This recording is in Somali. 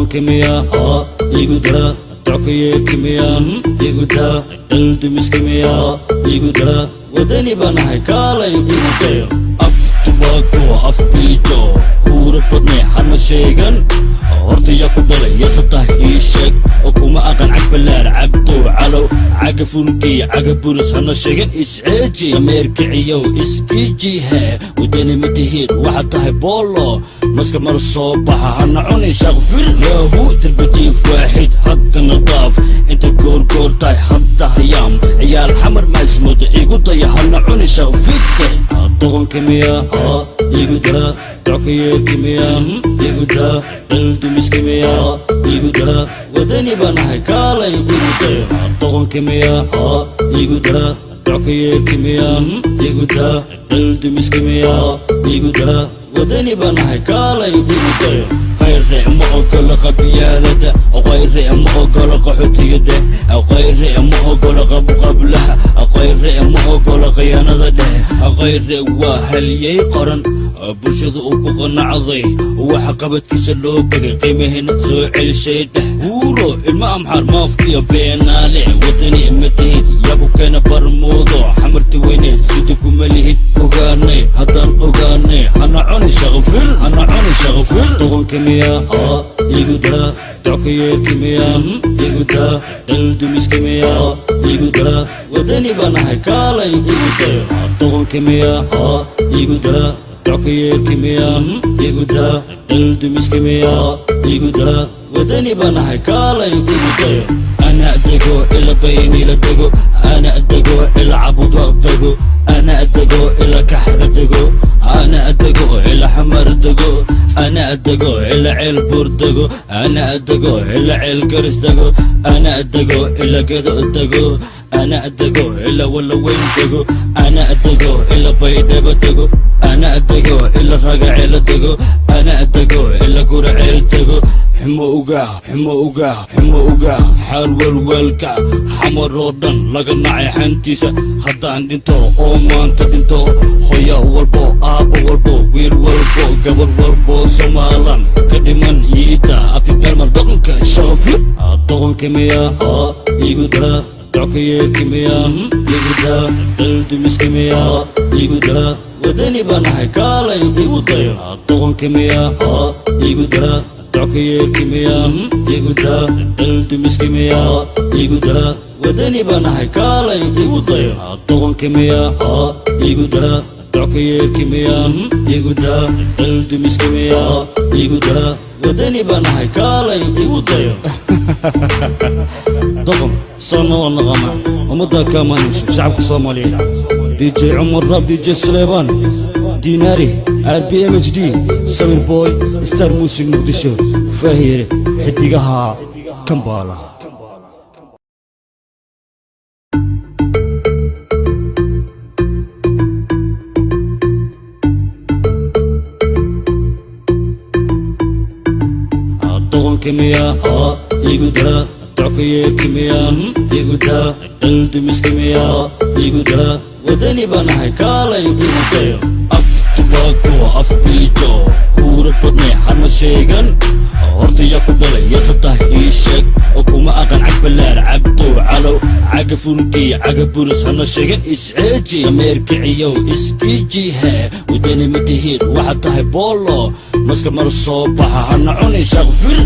Doqonka miyaa igu daa? Dockayeerka miyaa igu daa? Daldumiska miyaa igu daa? Wadani baan ahay, kaalay igu dayo. Af tubaako, af biijo, huuro badne hana sheegan. Horta yaa ku dhalay? Yase tahay? Ii sheeg oo kuma aqan. Cagballaar, Cabdow Calow, caga fulkii, caga buris hana sheegan. Isceeji, ameerkiciyow, iskiijihe. Wadani ma tihid, waxaad tahay boolo maska mar soo baxa. Hana cunin, shaqfir yaahu darbajiif waaxid. Haddana daaf inta goorgoor tahay, hadda hayaam ciyaal Xamar maasmooda igu daya. Hana cunin, shaqfidde. Doqonka miyaa igu daa? Dockayeerka miyaa igu daa? Daldumiska miyaa igu daa? Wadani baan ahay, kaalay igu dayo. Doqonka miyaa igu daa? Dockayeerka miyaa igu daa? Daldumiska miyaa igu daa? Wadani baan ahay, kaalay igu dayo. Qayre ma ogolo qabyaalada, qayre ma ogolo qaxootiyada, qayre ma ogolo qabqablaha, qayre ma ogolo khiyaanada dheh. Qayre waa haliyey qoran, bulshada uu ku qanacday, waxa qabadkiisa loo bagay, qiimahayna soo celishay dheh. Huuro ilma Amxaar, maafiya beenaale, wadani ma tihid. Yabu keena barmuudo, xamarti weyne sida kuma lihid. Ogaanay haddaan ogaanay, hana cuni, shaqfir, hana cuni, shaqfir. Doqonka miyaa igu daa? Dockayeerka miyaa igu daa? Daldumiska miyaa igu daa? Wadani baan ahay, kaalay igu dayo. Doqonka miyaa igu daa? Dockayeerka miyaa igu daa? Daldumiska miyaa igu daa? Wadani baan ahay, kaalay igu dayo. Ana dego ila Daynila dego, ana dego ila Cabudwaq dego, ana dego ila Kaxra dego, ana dego ila Xamar dego, ana dego ila Ceelbuur dego, ana dego ila Ceelgaris dego, ana dego ila Gedo dego, ana dego ila Walaweyn dego, ana dego ila Baydhabo dego, ana dego ila Ragaceelo dego, ana dego ila Guraceel dego. Xumo ugaa, xumo ugaa, xumo ugaa, xaal welwelka Xamar oo dhan laga nacay xantiisa. Haddaan dhinto oo maanta dhinto, hoya walbo, aabbo walbo, wiil walbo, gabar walbo Somaalan ka dhiman iida Abtidelmar. Doqonka, shaqfir. Doqonka miyaa igu daa? Dockayeerka miyaa igu daa? Daldumiska miyaa igu daa? Wadani baan ahay, kaalay igu dayo. Doqonka miyaa igu daa? Dockayeerka miyaa igu daa? Daldumiska miyaa igu daa? Wadani baan ahay, kaalay igu dayo. Doqonka miyaa igu daa? Dockayeerka miyaa igu daa? Daldumiska miyaa igu daa? Wadani baan ahay, kaalay igu dayo. Doqon soo noo naqana, ummaddaa kaamaanayso, shacabka Soomaaliyeed. DJ Cumar Rab, DJ Suleybaan Diinaari, RBMHD, Sawir Boy, Star Music, Muqdisho, Faahire, xidigaha Kambaala. Doqonka miyaa igu daa? Dockayeerka miyaa igu daa? Daldumiska miyaa igu daa? Wadani baan ahay, kaalay igu dayo. Af tubaako, af biijo, huuro badne hana sheegan. Horta yaa ku dhalay? Yase tahay? Ii sheeg oo kuma aqan. Cagballaar, Cabdow Calow, caga fulkii, caga buris hana sheegan. Isceeji, ameerkiciyow, iskiijihe. Wadani ma tihid, waxaad tahay boolo maska mar soo baxa. Hana cunin, shaqfir.